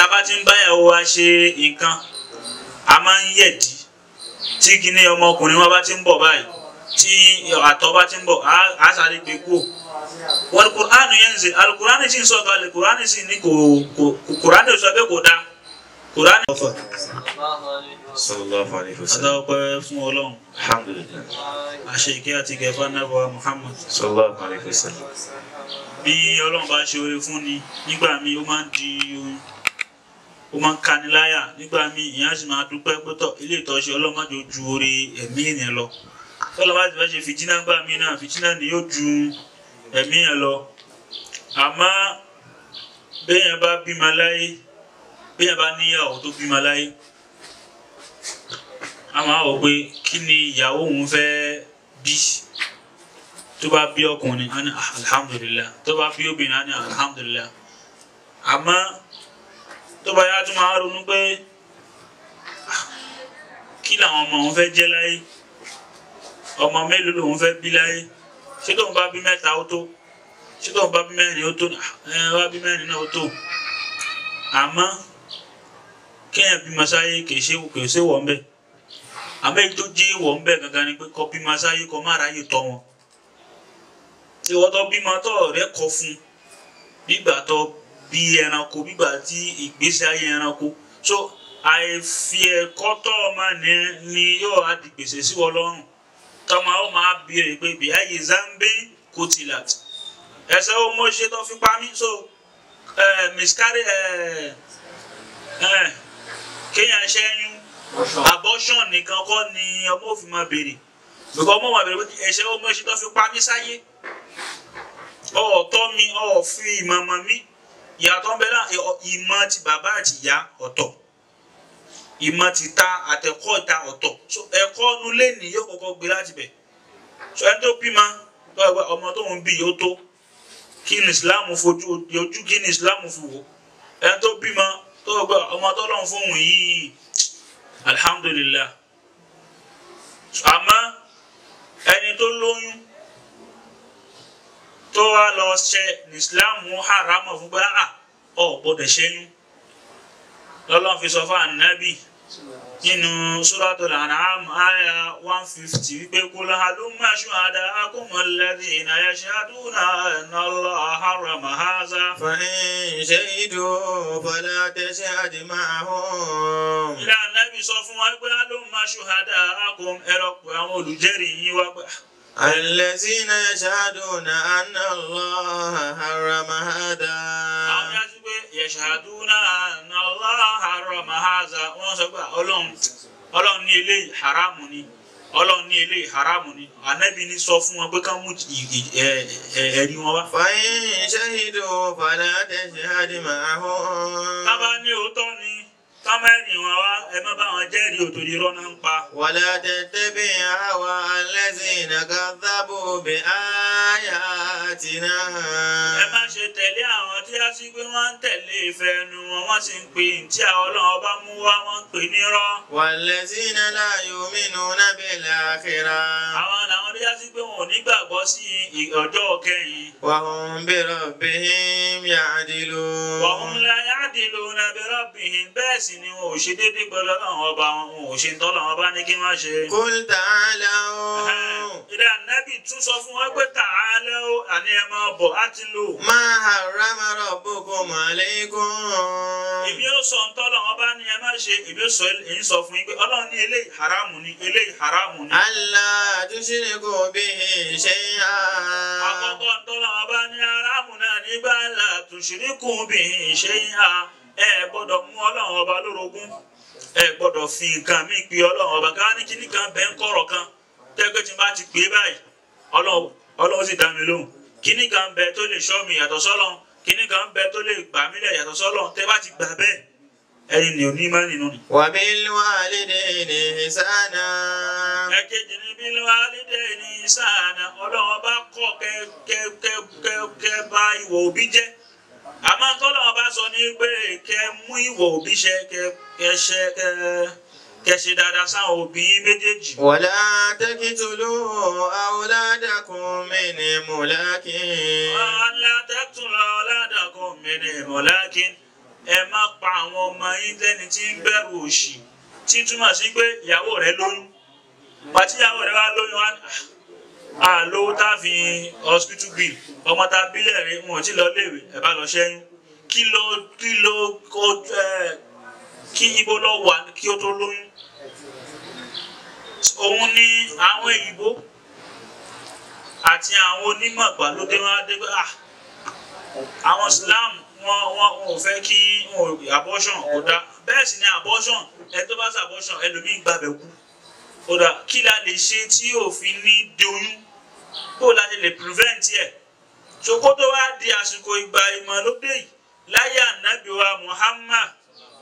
Tá a bá ti ń báyàwó wa ṣe nǹkan, a máa ń yẹ̀dí. Tí kíní ọmọkùnrin wa bá ti ń bọ̀ báyìí, tí àtọ̀ bá ti ń bọ̀, á sáré gbé kúrò. Wal Qur'anu yanzil, Al-Qur'ani sì ń sọ̀tọ̀, Al-Qur'ani sì ní kò Qur'ani sọ pé kò dáa. Qur'ani. Sallallahu alayhi wa sallam. Adáwọ̀pẹ́ fún Ọlọ́run. Alhamdulillah. Àṣẹ ìkẹ́ àti ìgẹ̀fà nábọ̀ Muhammad. Sallallahu alayhi wa sallam. Bí Ọlọ́run bá ṣe oore fún ni, nígbà míì ó máa ń di ó máa ń kaniláyà, nígbà míì ìyẹn á sì máa dúpẹ́ pé tọ́ ilé ìtọ́ṣe Ọlọ́run má jò ju oore ẹ̀mí ènìyàn lọ. Tọ́lọ́ bá ti fẹ́ ṣe fìtínà gbà míì náà, fìtínà ni yóò ju ẹ̀mí yẹn lọ. Àmọ́ béèyàn bá bímọ láyé, béèyàn bá níyàwó tó bímọ láyé, a máa wò pé kí ni ìyàwó òun fẹ́ bí. Tó bá bí ọkùnrin, á ní alhamdulillah. Tó bá bí obìnrin, á ní alhamdulillah. Àmọ́ tó bá yá tún máa ronú pé kí làwọn ọmọ òun fẹ́ jẹ́ láyé, ọmọ mélòó lòun fẹ́ bí láyé, ṣé tóun bá bí mẹ́ta ó tó, ṣé tóun bá bí mẹ́rin ó tó, ẹ bá bí mẹ́rin náà ó tó. Àmọ́ kéèyàn bímọ sáyé kìí ṣe wọ̀ ń bẹ̀. Àmọ́ èyí tó jẹ́ wọ̀ ń bẹ̀ gangan ni pé kó bímọ sáyé kó má ráyè tọ́ wọn. Ìwọ tó bímọ tó rẹ kọ fún bígbà tó bí ẹranko, bígbà tí ìgbésí ayé ẹranko. So àìfi ẹ̀kọ́ tọ́ ọmọ ni yóò á di gbèsè sí wọn lọ́rùn. Tọ́mọ ó máa béèrè pé bí ayé zambi kutilat ẹsẹ̀ ó mọ̀ ṣe tó fi pa mí. So miscarry kéèyàn ṣẹ́yún abortion nìkan kọ́ ni ọmọ òfin máa béèrè. Bùkọ́ ọmọ máa béèrè pé ẹsẹ̀ ó mọ̀ ṣe tó fi pa mí sáyé, ọ̀tọ́ mi, ọ̀ fi ìmọ̀mọ̀ mi. Ìyàtọ̀ ń bẹ láàrin ìmọ̀ ti bàbá àti ìyá ọ̀tọ̀, ìmọ̀ ti ta àtẹ̀kọ́ ìta ọ̀tọ̀. So ẹ̀kọ́ nulẹ̀ ni yóò kọ́kọ́ gbé láti bẹ̀. So ẹni tó bímọ tó ẹgbẹ́ ọmọ tó ń bí yóò tó, kí ni Islam fojú ojú, kí ni Islam fi wò. Ẹni tó bímọ tó ẹgbẹ́ ọmọ tó lọ́n fóun yìí, alhamdulillah. Àmọ́ ẹni tó lóyún tó wá lọ ṣe ní Islam haramu fún pé ọ gbọ́dọ̀ ṣẹ́yún. Lọ́lọ́run fi sọ fún ànábì nínú Suratul An'am àyà 150 wípé kul halumma shuhada'akum alladhina yashhaduna anna Allaha harrama hadha. Fa in shahidu fala tashhad ma'ahum. Ilé ànábì sọ fún wa pé halumma shuhada'akum, ẹ̀rọ pé àwọn olùjẹ́rìí yín wá pé. Alladhina yashhaduna anna Allaha harrama hadha. Àwọn yá sí pé yashhaduna anna Allaha harrama hadha. Wọ́n sọ pé Ọlọ́run ní eléyìí haramu ni, Ọlọ́run ní eléyìí haramu ni. Ànábì ní sọ fún wọn pé ká mú ẹ̀rí wọn wá. Fa in shahidu fala tashhad ma'ahum. Tábà ní òótọ́ ni, kámẹ́rì wọn wá, ẹ má bá wọn jẹ́rìí òtòrí irọ́ náà ń pa. Wala tattabi' hawa allazina kadhabu bi ayatina. Ẹ má ṣe tẹ̀lé àwọn tí a sì pé wọ́n ń tẹ̀lé ìfẹ́ ẹnu wọn, wọ́n sì ń pè tí àwọn Ọlọ́run ọba mú wá, wọ́n ń pè nírọ́. Wallazina la yu'minuna bil akhirah. Àwọn làwọn tí a sì pé wọn ò ní gbàgbọ́ sí ọjọ́ kẹyìn. Wa hum bi rabbihim ya'dilun. Wa hum la ya'diluna bi rabbihim. Bẹ́ẹ̀ sì ni wọn ò ṣe déédéé pẹ̀lú Ọlọ́run ọba wọn, wọn ò ṣe ń tọ́lọ̀ wọn bá ní kí wọ́n ṣe. Qul ta'alaw. Ilé ànábì tún sọ fún wọn pé ta'alaw, àní ẹ máa bọ̀ á ti lò. Ma harrama rabbukum alaykum. Èmi ó sọ ń tọ́lọ̀ wọn bá ní ẹ má ṣe, èmi ó sọ èyí sọ fún yín pé Ọlọ́run ní eléyìí haramu ni, eléyìí haramu ni. Alla tushriku bihi shay'an. Àkọ́kọ́ ń tọ́lọ̀ wọn bá ní haramu náà nígbà la tushriku bihi shay'an. Ẹ gbọ́dọ̀ mú Ọlọ́run ọba lórogún, ẹ gbọ́dọ̀ fi nǹkan mí pe Ọlọ́run ọba. Ká ní kíní kan bẹ́ẹ̀ ń kọ̀rọ̀ kan tẹ́gbẹ́ tí n bá ti pè é báyìí, Ọlọ́run sì dá mi lóhùn. Kíní kan bẹ tó lè ṣọ́ mi yàtọ̀ sọ́lọ́run, kíní kan bẹ tó lè gbà mí lẹ̀ yàtọ̀ sọ́lọ́run. Tẹ́ bá ti gbà bẹ́ẹ̀, ẹ̀yin ni òní máa nínú ni. Wa bil walidayni ihsana. Ẹ̀kejì ni bil walidayni ihsana. Ọlọ́run ọba kọ̀ kẹ́ bá ìwọ̀ òbí jẹ́. Àmọ́ tọ́lọ́run bá sọ ní pé kẹ́ mú ìwọ̀ òbí ṣẹ, kẹ́ ṣe dáadáa sáwọn òbí méjèèjì. Wala taqtulu awladakum min imlaqin. Wala taqtulu awladakum min imlaqin. Ẹ má pa àwọn ọmọ yín lẹ́ni tí ń bẹ̀rù òṣì, tí túmọ̀ sí pé ìyàwó rẹ̀ lóyún. Pàtí ìyàwó rẹ̀ wá lóyún wá lówó tá a fi hospital bill, ọmọ tá a bílẹ̀ rí wọn ò tí lọ léèwé, ẹ bá lọ ṣẹ́yún. Kí ló kí ló kó ẹ kí ibo lọ wà kí ó tó lóyún? Òun ni àwọn òyìnbó àti àwọn onímọ̀ ìgbàlódé wọn á dé pé àwọn Islam wọn ò fẹ́ kí abortion kò dá. Bẹ́ẹ̀ sì ni abortion, ẹ tó bá ṣe abortion ẹlòmíì gbàbẹ̀ kú. Ó dà, kí la lè ṣe tí òfin ní doyún? Bó la ṣe lè prevent ẹ̀? So kó tó wá di àsìkò ìgbà ìmọ̀lódé yìí, láyé ànábì wa Muhammad,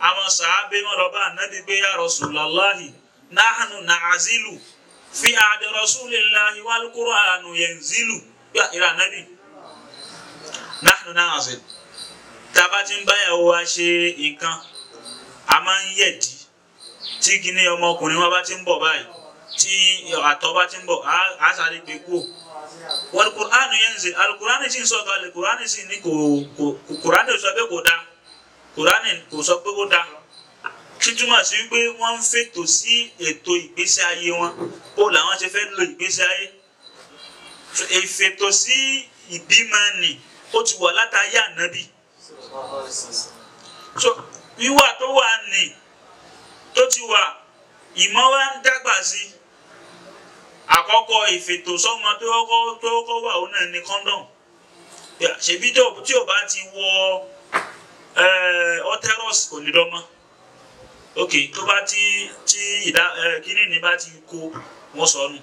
àwọn sàábé wọn lọ bá ànábì pé ya Rasulallahi nahnu na'azilu fi ahdi rasulillahi wal Qur'anu yanzilu. Yà ìrà ànábì, nahnu na'azilu, tá a bá ti ń báyàwó wa ṣe nǹkan, a máa ń yẹ̀dí. Tí kíní ọmọkùnrin wa bá ti ń bọ̀ báyìí, tí àtọ̀ bá ti ń bọ̀, á sáré gbé kúrò. Wal Qur'anu yanzil, alukur'ani sì ń sọ kalẹ̀, kur'ani sì ní kò kur'ani sọ pé kò dáa, kur'ani kò sọ pé kò dáa. Títúmọ̀ sí wípé wọ́n ń fètò sí ètò ìgbésí ayé wọn, bó làwọn ṣe fẹ́ lo ìgbésí ayé. Ìfètò sí ìbímọ nì ó ti wà látàyé ànábì. So wíwà tó wà nì tó ti wà, ìmọ̀ wa ń dàgbà sí. Àkọ́kọ́ ìfètòsọ́mọ tó kọ́kọ́ wà òun náà ni condom. Ṣèbí tí ò bá ti wọ uterus kò ní dọ́mọ́. Ok, tó bá ti ìdá kíní ní bá ti kó wọ́n sọnù.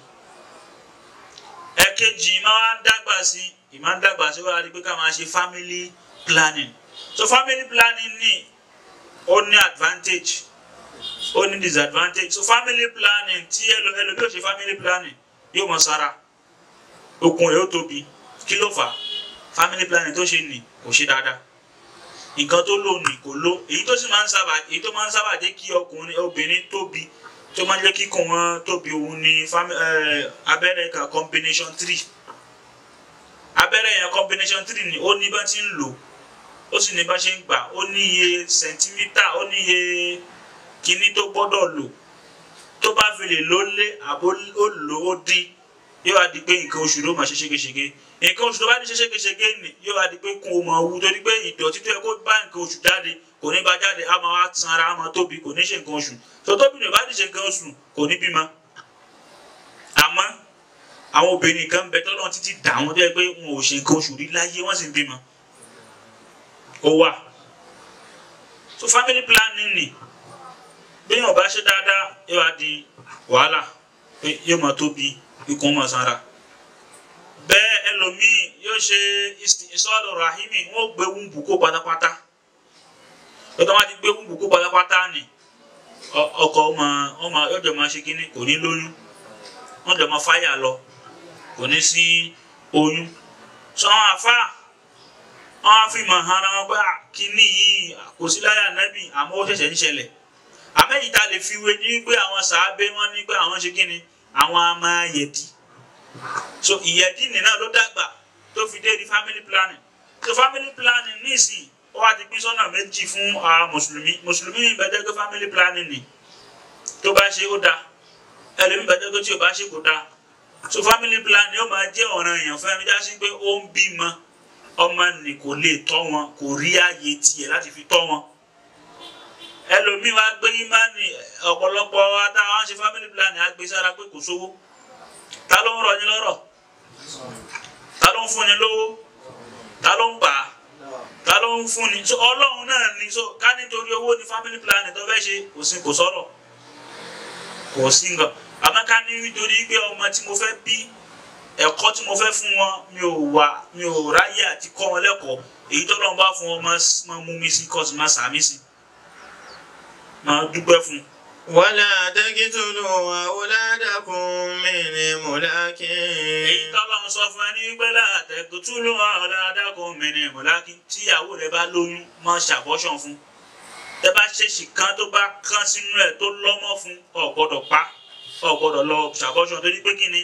Ẹ̀kejì ìmọ̀ wa ń dàgbà sí, ìmọ̀ ń dàgbà sí wá rí pé ká máa ṣe family planning. So family planning ní ó ní advantage, ó ní disadvantage. So family planning tí ẹlòmíì ò ṣe family planning yóò mọ sára, okùn rẹ̀ ó tóbi. Kí ló fà á? Family planning tó ṣe nì kò ṣe dáadáa, nǹkan tó lò nì kò lò. Èyí tó sì máa ń sábà, èyí tó máa ń sábà jẹ́ kí ọkùnrin obìnrin tóbi, tó máa ń jẹ́ kíkùn wọn tóbi, òun ni abẹ́rẹ́ kan combination 3. Abẹ́rẹ́ yẹn combination 3 ni ó ní bá ti ń lò, ó sì ní bá ṣe ń gbà, ó ní iye sẹ̀ntímítà, ó ní iye kíní tó gbọ́dọ̀ lò. Tó bá fi lè ló lé àbó ó lò ó dín, yóò wá di pé nǹkan oṣù ló máa ṣe ségesège. Nǹkan oṣù tó bá ní ṣe ségesège ni yóò wá di pé kún ó máa wú, torí pé ìdọ̀tí tó yẹ kó bá nǹkan oṣù jáde kò ní bá jáde, á máa wá sanra, á máa tóbi, kò ní ṣe nǹkan oṣù. Tó tóbi ní bá ní ṣe nǹkan oṣù kò ní bímọ. Àmọ́ àwọn obìnrin kan bẹ tọ́lọ́run títí dà wọ́n tó yẹ pé wọn ò ṣe nǹkan oṣù rí láyé, wọ́n sì ń bímọ. Ó wà. So family planning ni bí yóò bá ṣe dáadáa yóò wá di wàhálà, pé yóò máa tóbi, ikùn máa sanra. Bẹ́ẹ̀ ẹlòmíì yóò ṣe ìsọ̀rọ̀ rahimi, wọ́n gbé wúńbù kó pátápátá. Lọ́tọ́ wá ti gbé wúńbù kó pátápátá ni ọkọ ọmọ yóò jọ máa ṣe kínní, kò ní lóyún, wọ́n jọ máa fáyà lọ, kò ní sí oyún. Sọ àwọn àfáà wọ́n á fi mọ̀ ara wọn pé kínní yìí kò sí láyà nẹ́bì, àmọ́ ó ṣẹ̀ṣẹ̀ ń ṣẹlẹ̀. Àmẹ́yìí ta lè fi wé ní pé àwọn sàábé wọn ní pé àwọn ṣe kínni, àwọn a máa yẹ̀dí. So ìyẹ̀dí nìna ló dàgbà tó fi dé di family planning. So family planning nísìn ó wá ti pín sọ́nà méjì fún àwọn mùsùlùmí. Mùsùlùmí mi bẹ́ẹ̀ jẹ́ pé family planning ni tó bá ṣe ó dáa, ẹlòmíì bẹ́ẹ̀ jẹ́ pé tí ò bá ṣe kò dáa. So family planning ó máa jẹ́ ọ̀ràn èèyàn fún ẹni já sí pé ó ń bímọ, ọmọ nì kò lè tọ́ wọn, kò rí ààyè tiẹ̀ láti fi tọ́ wọn. Ẹlòmíì wá gbé ìmánì ọ̀pọ̀lọpọ̀ wa tá a wá ń ṣe family planning á gbé sára pé kò sówó. Ta ló ń rọ̀ yín lọ́rọ̀? Ta ló ń fúnni lówó? Ta ló ń gbà á? Ta ló ń fúnni? So Ọlọ́run náà ni. So ká nítorí owó ni family planning tó fẹ́ ṣe, kò sí, kò sọ̀rọ̀, kò sí nǹkan. Àmọ́ ká ní nítorí pé ọmọ tí mo fẹ́ bí, ẹ̀kọ́ tí mo fẹ́ fún wọn, mi ò ráyè àti kọ́ wọn lẹ́kọ̀ọ́. Èyí tọ́lọ́run bá fún wọn máa mú mi sí, kọ́ sí máa sàmí sí, máa dúpẹ́ fún un. ولا تقتلوا أولادكم من إملاق. Èyí tọ́lọ́run sọ fún ẹ ní wípé la taqtulu awladakum min imlaq. Tíyàwó rẹ bá lóyún, máa ṣàbọ́ṣàn fún. Tẹ bá ṣèṣì kan tó bá kán sínú ẹ̀ tó lọ́mọ fún, ò gbọ́dọ̀ pa, ò gbọ́dọ̀ lọ ṣàbọ́ṣàn, torí pé kí ni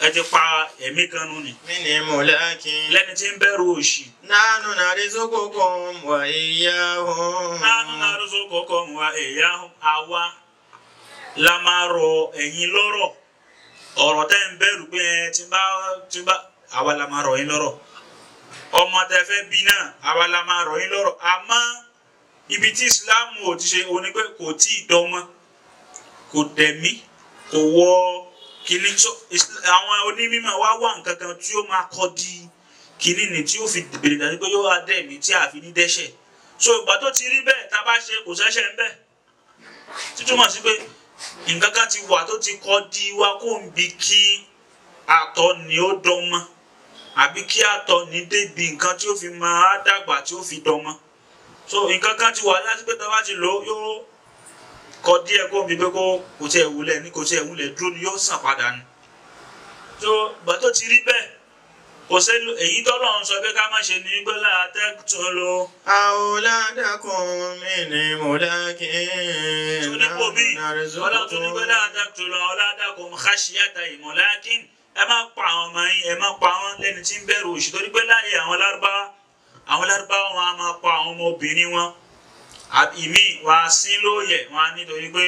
ẹ ti pa ẹ̀mí kan nù ni. Min imlakin. Lẹ́ni tí ń bẹ̀rù òṣì. Nahnu narzuqukum wa iyyahum. Nahnu narzuqukum wa iyyahum. Àwa la máa rọ ẹ̀yin lọ́rọ̀. Ọ̀rọ̀ tẹ́ ń bẹ̀rù pé ẹ tí bá àwa la máa rọ̀ yín lọ́rọ̀. Ọmọ tẹ́ fẹ́ bí náà àwa la máa rọ̀ yín lọ́rọ̀. Àmọ́ ibi tí Islam ò ti ṣe òní pé kò tí ì dọ́mọ, kò dẹ̀mí, kò wọ kìíní. Àwọn onímọ̀ wá wá nǹkan kan tí ó máa kọ́ di kìíní ni tí ó fi bèrè dájú pé yóò wá dẹ̀mí tí a fi ní dẹ́ṣẹ̀. So ìgbà tó ti rí bẹ́ẹ̀ tá a bá ṣe kò ṣẹ́ṣẹ̀ ń bẹ̀. Títúmọ̀ sí pé nǹkan kan ti wà tó ti kọ́ di wa kó ń bi kí àtọ̀ ni ó dọ́mọ àbí kí àtọ̀ ní débi nǹkan tí ó fi máa dàgbà tí ó fi dọ́mọ. So nǹkan kan ti wà láti pé tá a bá ti lò ó yóò kọ díẹ̀ kó ń bi pé kó kò tiẹ̀ wulẹ̀ ní kò tiẹ̀ wulẹ̀ dúró ni yóò sàn padà ni. So ìgbà tó ti rí bẹ́ẹ̀ kò sí èyí tọ́lọ́run sọ pé ká má ṣe ní pé látẹ́tún lọ. Awladakum min imlakin. Tó nípò bí ọlọ́run tó ní pé látẹ́tún lọ awladakum khashyata imlakin. Ẹ má pa àwọn ọmọ yín, ẹ má pa wọn lẹ́ni tí ń bẹ̀rù òṣì torí pé láyé àwọn lárúbáwá wọn a máa pa àwọn ọmọbìnrin wọn. Ìmí wọn á sí lóòyẹ̀ wọn á nítorí pé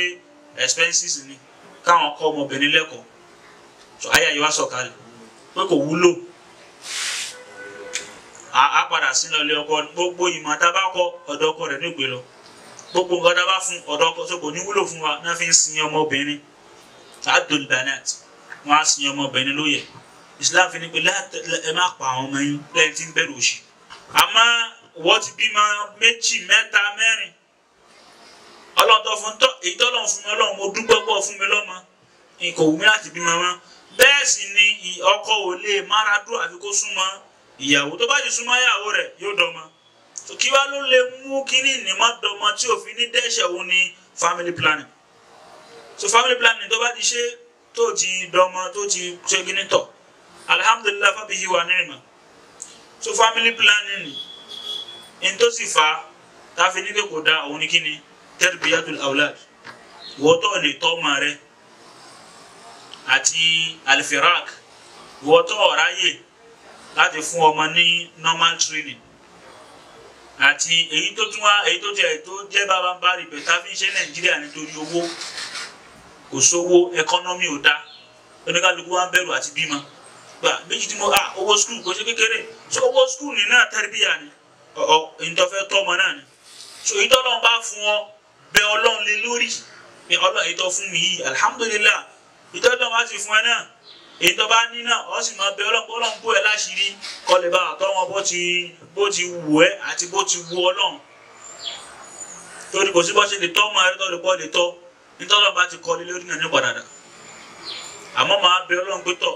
expenses ni káwọn kọ́ ọmọbìnrin lẹ́kọ̀ọ́. So ayé àyè wá sọ̀kalẹ̀ pé kò wúlò. A padà sí lọ ilé ọkọ. Gbogbo ìmọ̀ tá a bá kọ ọ̀dọ̀ ọkọ rẹ̀ nígbè lọ. Gbogbo nǹkan tá a bá fún ọ̀dọ̀ ọkọ tó kò ní wúlò fún wa náà fi ń sin ọmọbìnrin. Abdul Banat wọn á sin ọmọbìnrin lóye. Islam fi ní pé ẹ má pa àwọn ọmọ yín lẹ́yìn tí ń bẹ̀rù òṣì. Àmọ́ wọ́n ti bímọ méjì mẹ́ta mẹ́rin. Ọlọ́run tó fún tọ́ èyí tọ́lọ́run fún mi ọlọ́run mo dúpẹ́ pọ̀ fún mi lọ́mọ. Kò wù mí láti bímọ mọ́. Bẹ́ẹ̀ sì ni ọkọ ò lè mára dúró àfi kó súnmọ́ ìyàwó. Tó bá ti súnmọ́ ìyàwó rẹ̀ yóò dọ́mọ. Kí wá ló lè mú kíní ní má dọ́mọ tí òfin ní dẹ́ṣẹ̀ òun ni family planning. So family planning tó bá ti ṣe tó ti dọ́mọ tó ti ṣe kíní tọ̀. Alhamdulillah fabihi wa ni'ma. So family planning ni n tó sì fa táfi ní pé kò da òun ni kíni tarbiyatul awlad. Wọ́tọ̀ lè tọ́ ọmọ rẹ àti alfirak. Wọ́tọ̀ ọ̀ráyè láti fún ọmọ ní normal training àti èyí tó tún wá èyí tó jẹ́ tó jẹ́ bàbá ń bá rí bẹ̀ táfi ń ṣe Nàìjíríà nítorí owó kò sówó ẹkọ́nọ́mì ò dá oníkálukú wa ń bẹ̀rù àti bímọ gbà méjì tí mo owó skul kò ṣe kékeré. So owó skul ní náà tẹ́rìbíyà ni ọ̀ ìtọ́fẹ́ tọ́mọ náà ni. So èyí tọ́lọ́run bá fún ọ bẹ Ọlọ́run lé lórí pé Ọlọ́run èyí tó fún mi yìí alhamdulillah. Ìtọ́lọ́run bá sì fún ẹ náà èyí tó bá ní náà ọ sì máa bẹ Ọlọ́run Ọlọ́run bó ẹ láṣìírí kó lè bá àtọ́ wọn bó ti wù ẹ́ àti bó ti wù Ọlọ́run. Torí kò sí bó ṣe lè tọ́ ọmọ rẹ tó lè pọ́ lè tọ́ nítorí bá ti kọ́ lé lórí náà ní padàdà. Àmọ́ máa bẹ Ọlọ́run pé tọ̀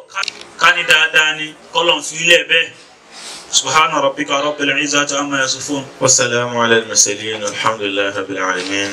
ká ní dáadáa ni kọ́lọ́n fi ilẹ̀ bẹ́ẹ̀. Subhana rabbika rabbil izzati amma yasifun. Wassalamu ala al-mursalin walhamdulillahi rabbil alamin.